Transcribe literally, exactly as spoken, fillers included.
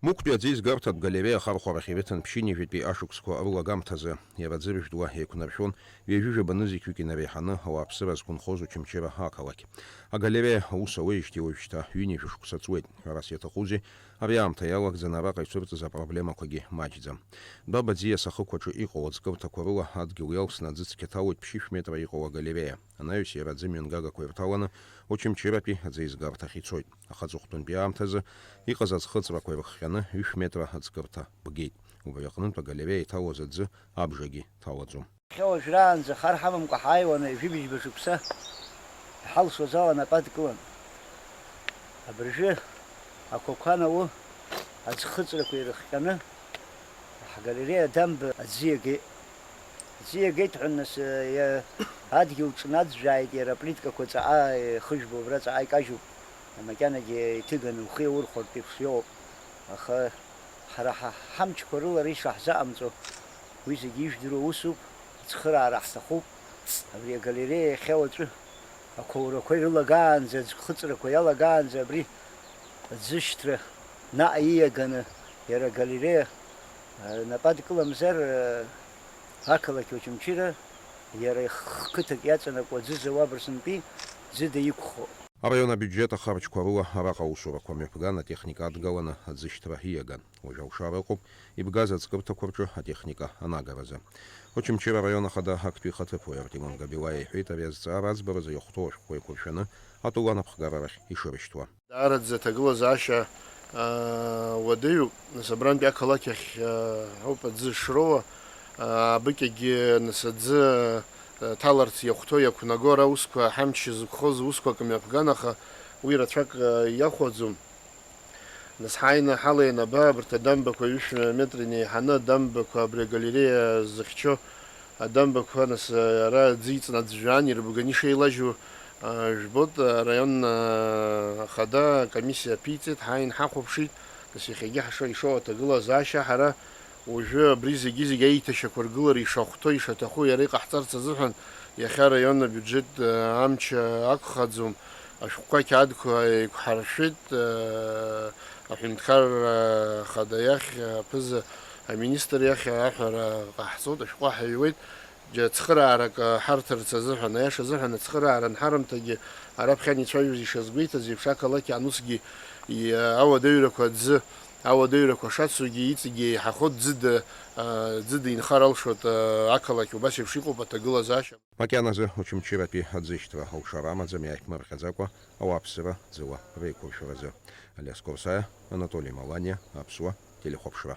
Мықәтәи аӡеизгарҭатә галереиа ахархәарахь ирыҭан ԥшьынҩажәатәи ашықәсқәа рылагамҭазы. Иара аӡыржәтә уа еиқәнаршәон ҩажәи жәаба нызқьҩык инареиҳаны ауааԥсыра зқәынхоз Очамчыра ақалақь. Агалереиа аус ауеижьҭеи уажәшьҭа ҩынҩажәа шықәса ҵуеит. Ҳәарас иаҭахузеи, ари аамҭа иалагӡаны араҟа ицәырҵыз апроблемақәагьы маҷӡам. Баба Ӡиас ахықә аҿы иҟоу аӡкырҭақәа рыла адгьыл иалсны аӡы цқьа ҭалоит ԥшьышә метра иҟоу агалереиа. Анаҩс иара аӡы мҩангагақәа ирҭаланы Очамчыратәи аӡеизгарҭахь ицоит. Аха аҵыхәтәантәи аамҭазы иҟаз аӡхыҵрақәа ирыхҟьаны ҩышә метра аӡкырҭа бгеит. Убри аҟнытә агалереиа иҭалоз аӡы абжагьы ҭалаӡом. Иахьа уажәраанӡа хар ҳамамкәа ҳааиуан, ҩажәи быжьба шықәса иҳалшоз ала нап адкылан. Абыржәы ақәақәа анау аӡхыҵрақәа ирыхҟьаны, ҳгалереиа дамба аӡы иагеит. Аӡы иагеит ҳәа, нас, иа-, адгьыл ҿнаӡәӡәааит, иара аплиткақәа ҵаҟа ихыжәбо, абра ҵаҟа икажьуп, макьанагьы иҭыганы ухы иаурхәартә еиԥш иоуп. Аха ҳара ҳа-, ҳамчқәа рыла ара ишаҳзаҟамҵо, уи зегьы ижәдыруа усуп, ацхыраара ҳҭахуп. Абри агалереиа иахьа уаҵәы ақәоурақәа ирылагаанӡа, аӡхыҵрақәа иалагаанӡа абри аӡышьҭра наҟ ииаганы иара агалереиа, а, нап адкыламзар, а, ақалақь Очамчыра иара ихқыҭак иаҵанакуа аӡы зауа Абырсынтәи ӡыда иқәхо. Араион абиуџьет ахарџьқәа рыла араҟа аусурақәа мҩаԥган, атехника адгаланы аӡышьҭра ииаган. Уажә алшара ыҟоуп ибгаз аӡкырҭақәа рҿы атехника анагаразы. Очамчыра араион ахада актәи ихаҭыԥуаҩ Артемон Габилаиа иҳәеит, ари азҵаара аӡбаразы иахәҭоу ашәҟәқәа еиқәыршәаны атәыла анапхгара рахь ишырышьҭуа. Даараӡа аҭагылазаашьа, аа, уадаҩуп. Нас абрантәи ақалақь ахь, аа, ауп аӡы шроуа, аа, абыкьагьы, нас, аӡы, аа, ҭаларц иахәҭоу, иақәнаго ара аусқәа, ҳамч зықәхоз усқәак мҩаԥган, аха уи рацәак, аа, иахәаӡом. Нас ҳааины ҳалеин аба, абарҭ адамбақәа ҩышә метр инеиҳаны адамбақәа абри агалереиа зыхьчо, адамбақәа, нас, ара аӡы иҵнаӡәӡәаан ирыбганы ишеилажьу, а, жәбоит, араион, а, ахада акомиссиа аԥиҵеит, ҳааин ҳахәаԥшит, нас, иахьагьы ҳаша-, ишоу аҭагылазаашьа ҳара уажәы абри зегьы-зегьы аиҭашьақәыргылара ишахәҭоу, ишаҭаху иара иҟаҳҵарц азыҳәан иахьа араион абиуџьет, а, амч, а, ақәхаӡом, ашәҟәқәа ақьаадқәа еиқәҳаршәеит, а, аҳәынҭқарра ахада иахь, аԥыза аминистр иахь аҳәара ҟаҳҵоит, ашәҟәы ҳаҩуеит, џьа цхыраарак ҳарҭарц азыҳәан, аиаша азыҳәан ацхыраара анҳарымҭагьы, араԥхьан ицәажәоз ишазгәеиҭаз еиԥш, ақалақь анусгьы и-, ауадаҩрақәа аӡы, ауадаҩрақәа шацугьы иҵегьы еиҳахо ӡыда, а, ӡыда инхар алшоит, а, ақалақь убас еиԥш иҟоуп аҭагылазаашьа. Макьаназы Очамчыратәи аӡышьҭра алшара амаӡам иааиԥмырҟьаӡакәа ауааԥсыра ӡыла реиқәыршәаразы. Алиас Корсаиа, Анатоли Маланиа, Аԥсуа телехәаԥшра.